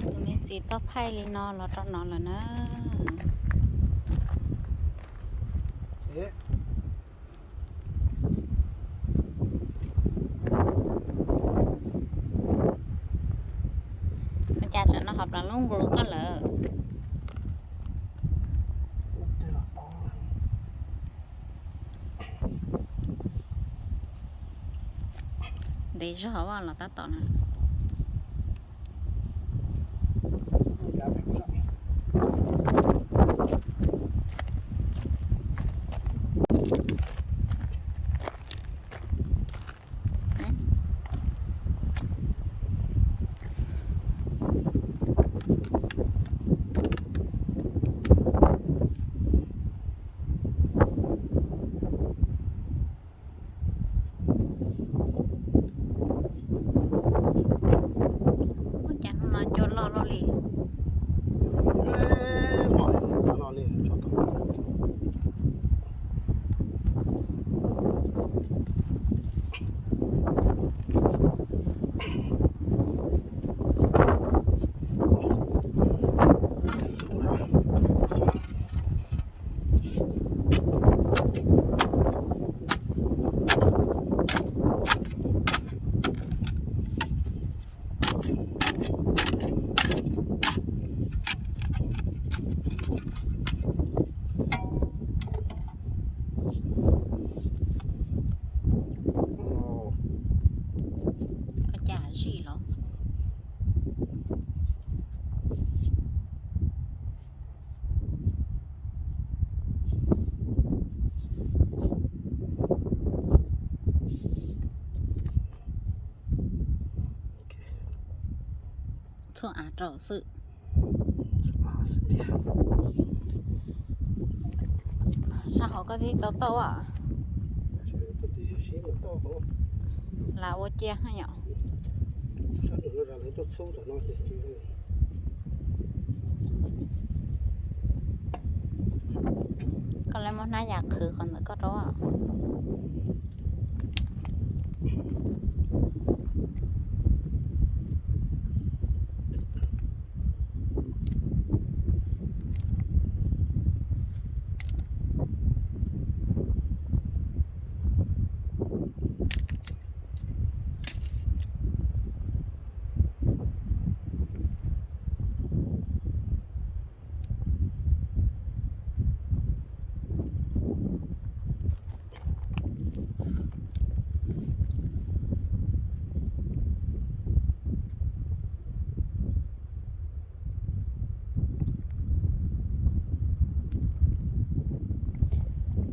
Tus me txiv toj phaij li no los rau no lawm na. Ua cas tsam no ho plaws lub nkaus koj lawm? Ntev zog los tab tom na. Ua cas hnub no cua loj luaj li. Ua cas zij los? Txhua av rau xwb. Sab hauv koj tib tau tauj a? Lam ua cia yom. Koj le muab hnab yas qhwv qhov ntawm koj rau.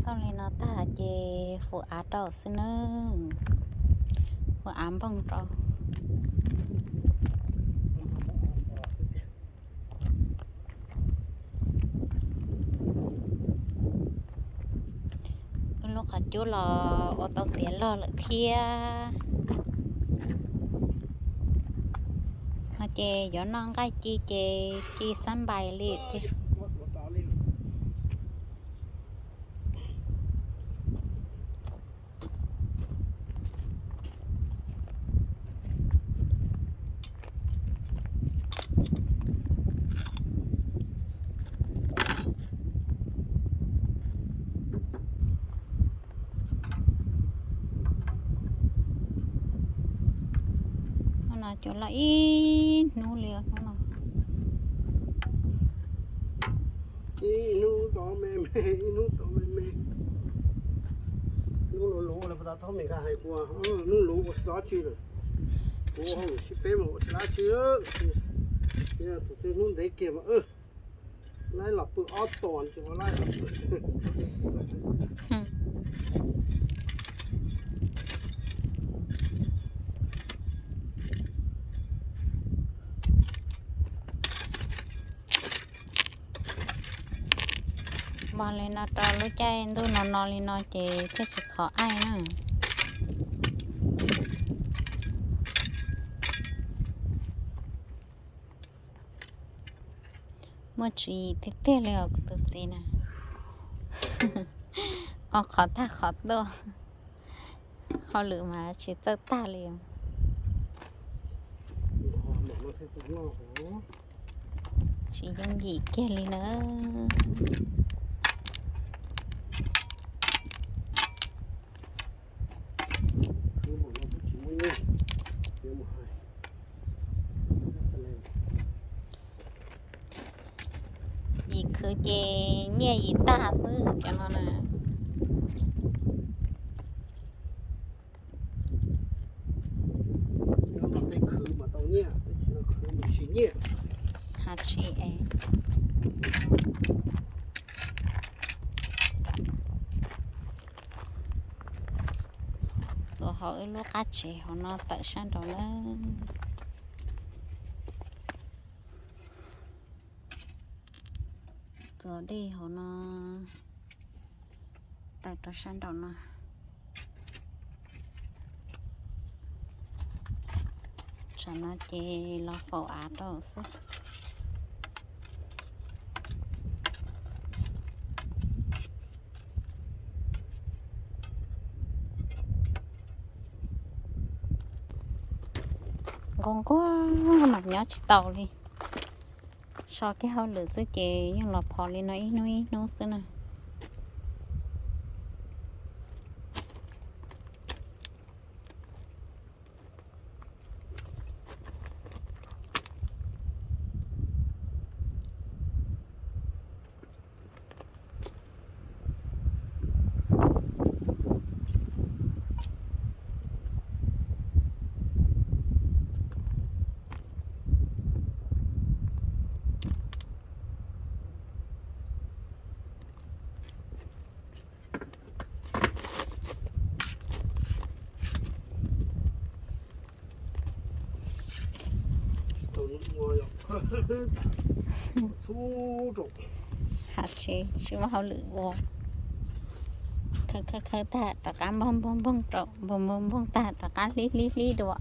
Tau li no tag ces fuv av rau xwb nawb. Fuv av npoog rau. Wb lub qhov cub los ua tau tiav log lawm thiab. No ces yuav noj nqaij ci ces ci xab npais li tiag. Hnub no cua loj ib hnub li hnub no. Ib hnub tod me me, ib hnub tod me me. Hnub luv luv los puas tas thaub Mes Kas hais kuv, hnub luv ua tsis tau dab tsi lawm. Kuv ua hauj lwm sib peb mas ua tsis tau dab tsi. Tus twg hnub ntev kiag mas laib los pw ob tos ces ua laib. Mas li no rau lub caij ntuj no no li no ces thiaj tsis khov aij na. Muaj tswv yim tiag tiag li os kuv tus txiv na. Ua qhov tag qhov tuaj, hauj lwm mas tsis txawj tag li os. Tsis yooj yim kiag li na. Yim khwv ces nyiaj yim tag xwb cov no na. Tej khwv mas tau nyiaj, tej khwv mas tsis nyiaj. Has tsis es. Txuas hauv wb lub qab tsev hauv no tawm sab nraud na. Txuas dej hauv no tawm rau sab nraum no. Tsam no ces los faus av rau xwb. Nquag nquag mas nyob tsis tau li. So kiag hauj lwm xwb ces yeej los phov li no ib hnub ib hnub xwb na. Has tsis, tsis muaj hauj lwm ua. Khawb khawb khawb tag rov qab npog npog npog rau, npog npog npog tag rov qab hlib hlib hlib dua.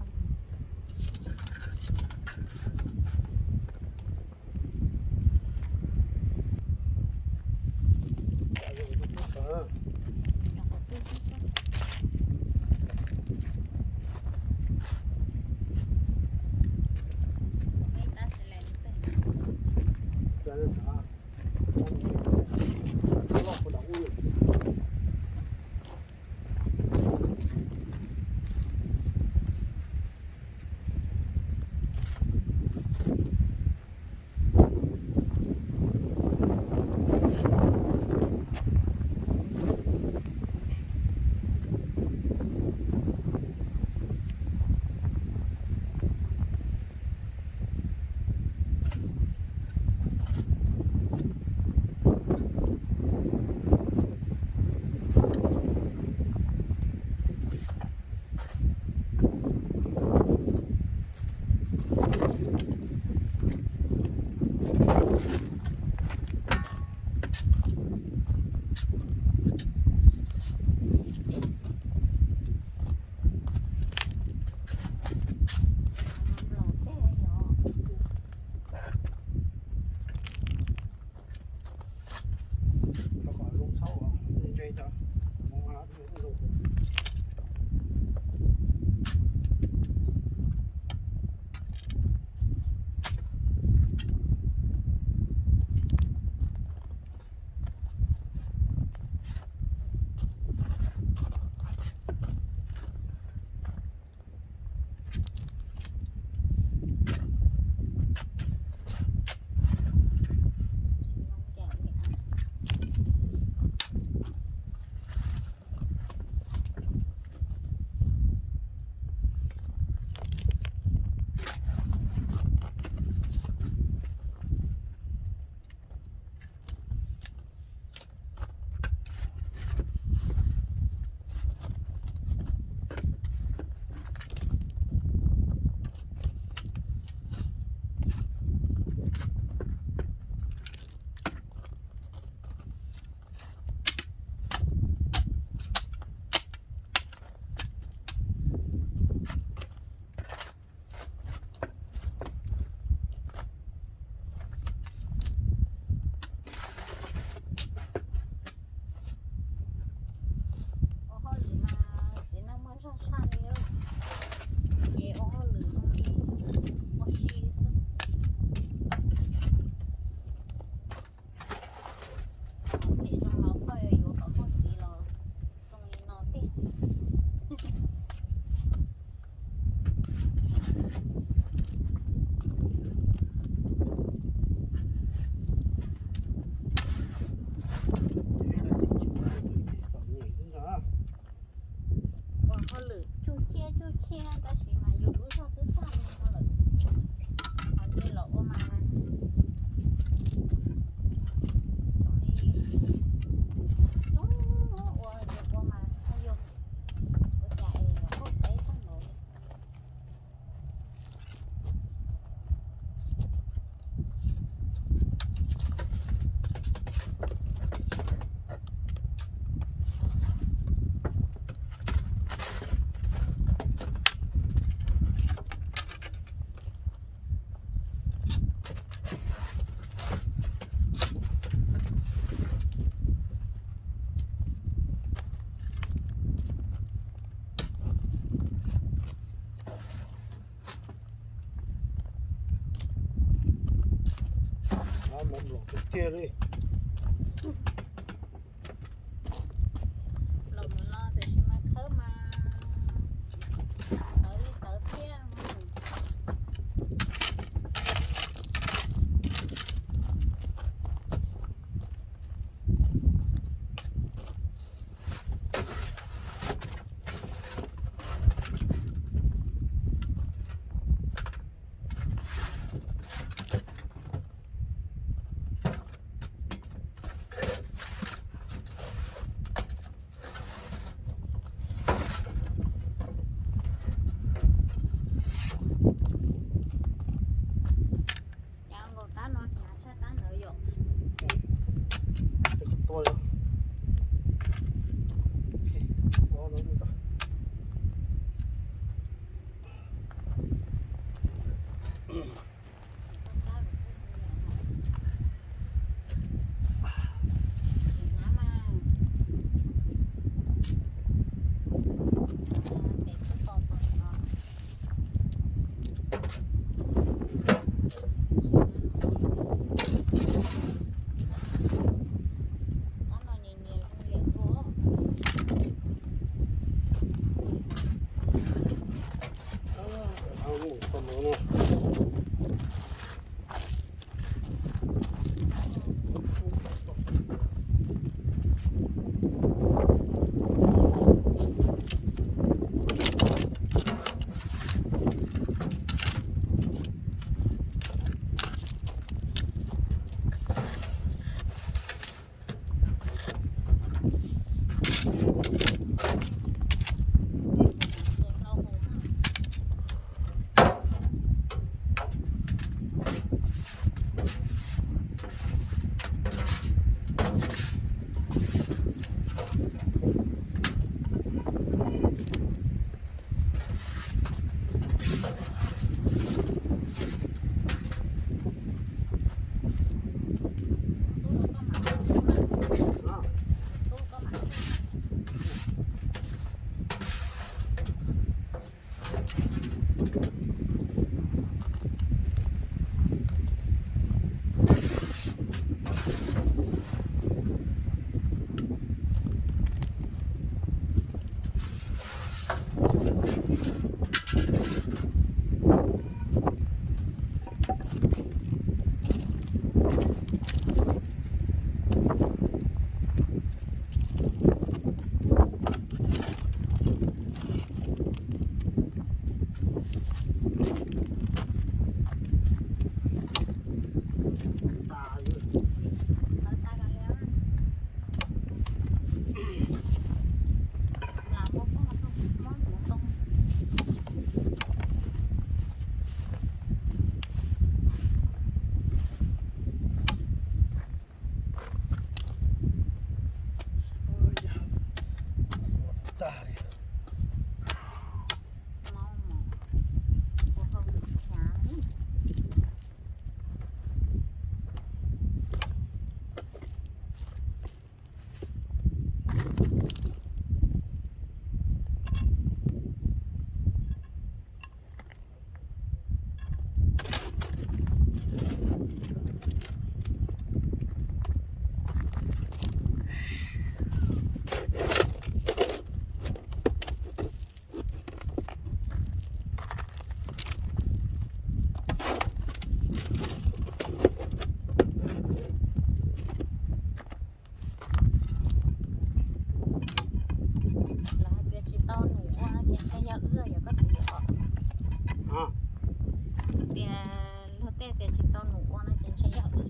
Mos nplaum tiag tiag li. Los mus no tiam sis mas khawb mas tawv li tawv thiab. Hnyav nkaus rab no hnyav tshaj rab ntawd yom. Tua. Lawv hais tias tsis tau num ua no ces ntshe yog wb yom koj txiv os. Tias luag tej tias tsis tau num ua no ces ntshe yog wb.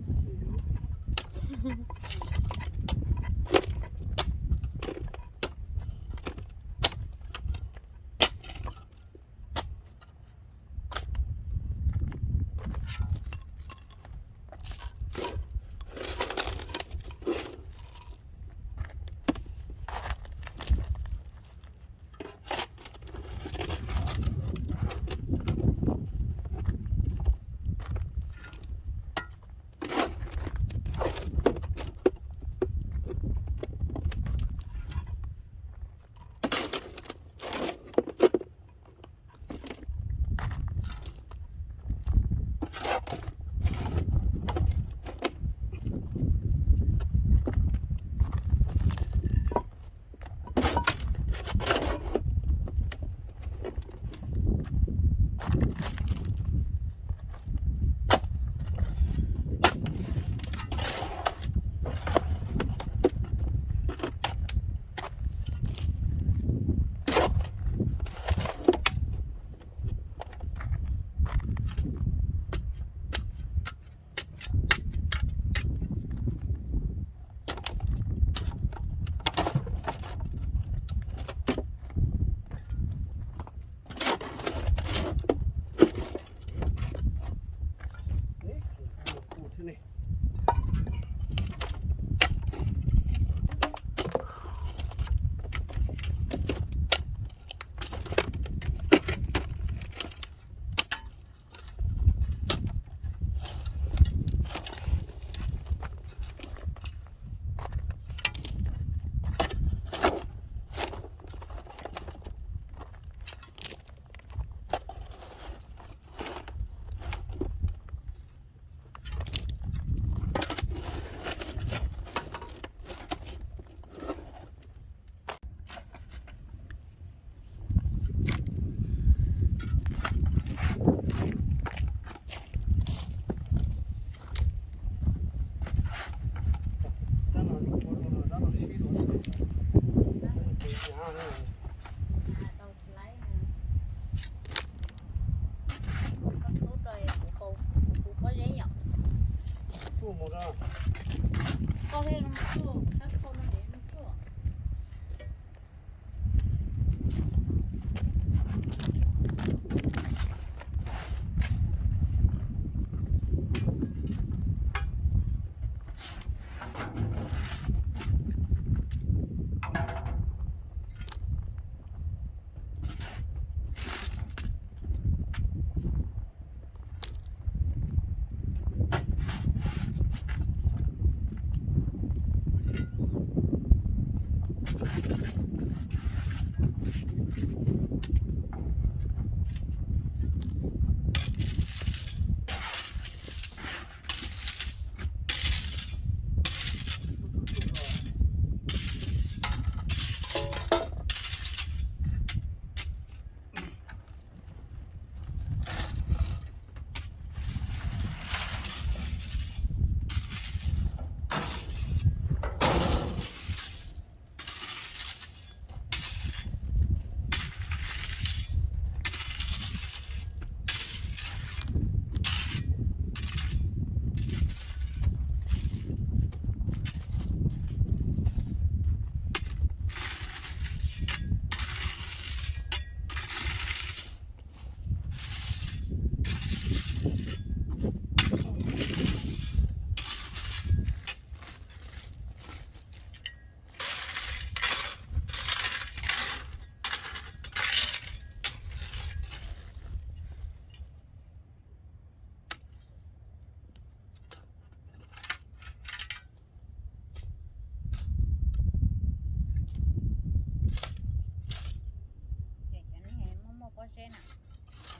Ces cov nej muaj muaj pob zeb na,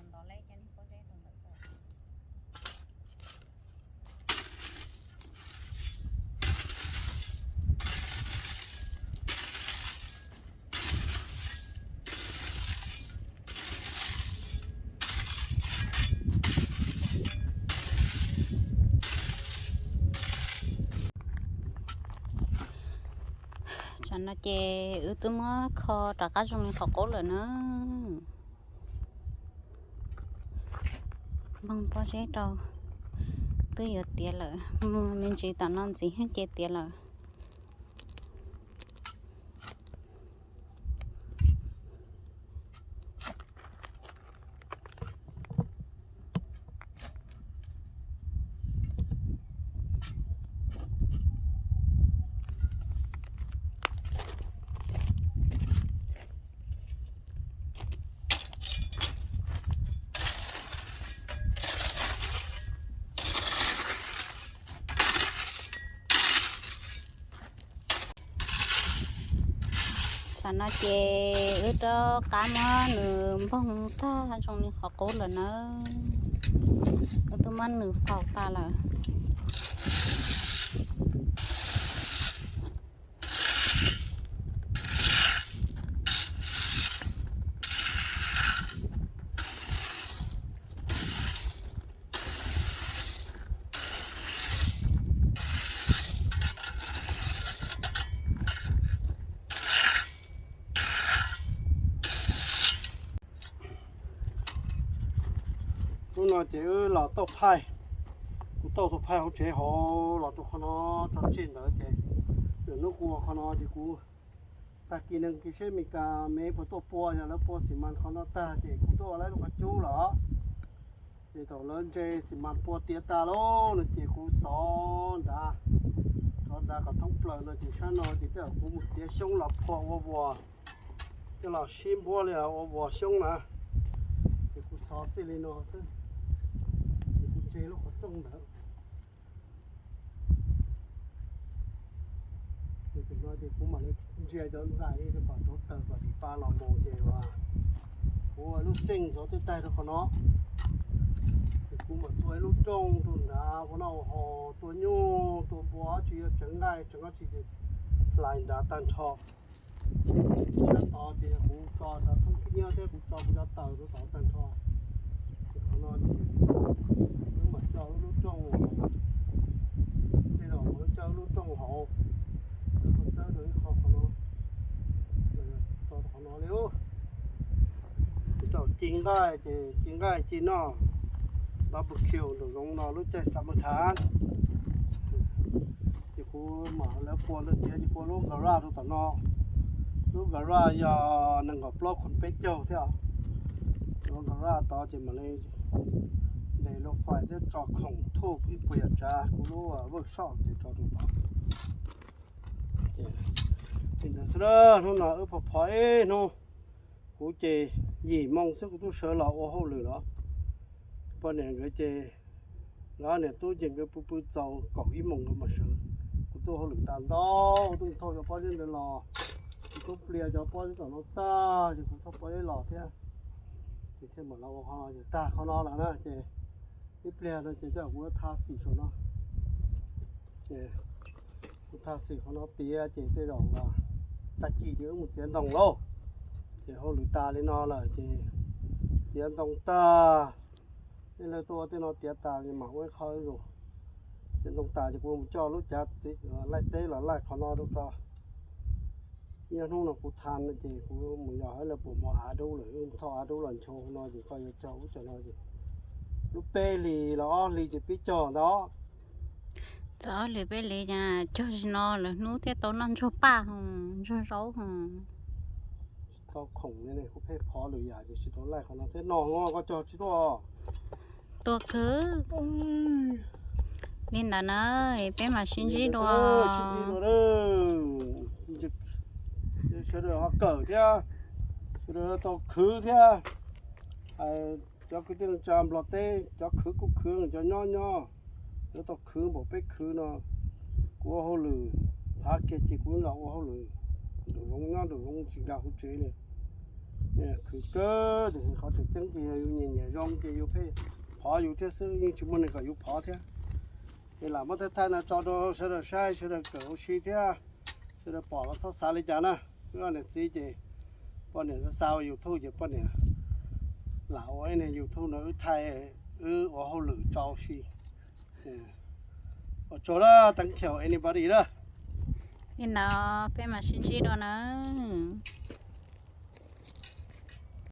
ntov leb cov nej pob zeb rau ntawm ko. Tsam no ces wb twb muab kho rov qab zoo li qhov qub lawm na. Npog pob zeb rau, twb yuav tiav lawm, me ntsis tom no ntxiv ces tiav lawm. Tsam no ces wb rov qab muab nws npog tag zoo li qhov qub lawm na. Wb twb muab nws faus tas lawm. Hnub no ces wb los tauj phaij, kuv tauj tus phaij hauv tsev hauv los rau qhov no tso tseg ntawd ces, lwm hnub kuv ua qhov no ces kuv tag kis nees kis seb Meskas me puas tuaj pua, yog lawv pua xi mas qhov no tag ces kuv tuaj ua lawv lub qhov cub los. Ces thaum lawv ntse xi mas pua tiav tas lawm no ces kuv xov nrad, xov nrad kom thoob plaws no ces sab no ces tej zaum kuv mus txiav xyoob los phua ua vuas, coj los sib npuab li ua vuas xyoob na. Ces kuv xov txij li no xwb, ces kuv tseg lub qhov rooj ntawd. Ces no ces kuv mam li ntsia cov ntxais li kom rauv taws kom tsis pa los mus ces kuv ua lub xeej ntxuav tej taig rau qhov no. Ces kuv mam tua ib lub rooj rau nrad ua noj ua haus, tua nyuj tua npua, tsis yog tseev nqaij tseev dab tsi ces hlais nrad tag nrho. Sab tod ces yog kuv tso cov thoob khib nyiab thiab kuv tso kuv cov taws rau tod tag nrho. Ces qhov no ces wb mam coj lub rooj, tej zaum wb coj lub rooj hauv, coj txawb rau ib qho qhov no, tso rau qhov no li. Tej zaum ci nqaij ces ci nqaij ci noj barbecue nraum zoov no lub caij summertime. Ces kuv mam lawv pua ntawd tiav ces kuv ua lub garage rau tom no. Lub garage yog nees nkaum plaub khoom peb caug thiab. Lub garage tod ces mam li nres lub fais thiab tso khoom thuj ib puas yam tsav kuv lub workshop ces tso rau tod. Ces li ntawd xwb, hnub no wb phov phov ib hnub, kuv ces yim moo xwb kuv twb sawv los ua hauj lwm los. Poj niam nkawd ces, nkawd niam tub ces nkawd pw pw txaus kaum ib moos nkawd mam sawv. Kuv tuaj hauj lwm tas ntau, kuv tuaj thauj cov pob zeb ntawd los, kuv tuaj pliag cov pob zeb tom no tag ces kuv thauj pob zeb los thiab. Ces thiaj mam los ua qhov no ces tag qhov no lawm na ces ib pliag no ces tej zaum kuv yuav tha xim saum no. Ces kuv tha xim qhov no tiav ces tej zaum tag kis ces wb mus txiav ntoo lauj. Ces hauj lwm tas li no lawm ces txiav ntoo tag, tej lawv tuaj ua tej no tiav tas ces mam ua ib qho ib zaug. Txiav ntoo tas ces kuv mus coj lub cav txiv laij teb los laij qhov no rau tso. Nyob hnub no kuv tha no ces kuv mus yos hab lawv puas mus av dub lawm, wb mus thauj av dub los nchuav no ces koj yuav cog ub cog no ces lub peb hlis los ob hlis ces pib cog ntawd. Txog ob hlis peb hlis ces cog tsis no lawm hnub thiaj tau noj ntsuag paj ho ntsuag zaub ho. Tau khoom li ne kuv pheej phov lwm yam ces tsis tau laij qhov no thiab no koj cog tsis tuaj. Tua khwv. Li ntawd na, peb mam sib ntsib dua. Sawv daws ho kawm thiab, sawv daws tau khwv thiab. Cov kwv tij neej tsa Nplog teb, cov khwv kuj khwv, cov nyob nyob, cov tau khwv npaum peb khwv no. Kuv ua hauj lwm, phav kiag ces kuv los ua hauj lwm nraum zoov, nyob nraum zoov tsis nkag hauv tsev li. Khwv kawg ces qhov tseem ceeb ces yog yus nyiam nyiam zoo ces yus pheej phov yus thiab xwb, yeej tsis muaj neeg kom yus phov thiab. Ces lam muab thaij thaij no tso rau sawv daws saib, sawv daws kawm ua si thiab sawv daws pom los txhob xav li cas na. Wb niam txiv ces poj niam xav ua YouTube ces poj niam lam ua ib niag YouTube no wb thaij, wb ua hauj lwm tso ua si. Ua tsaug lawm, thank you anybody lawm. Li no peb mam sib ntsib dua na.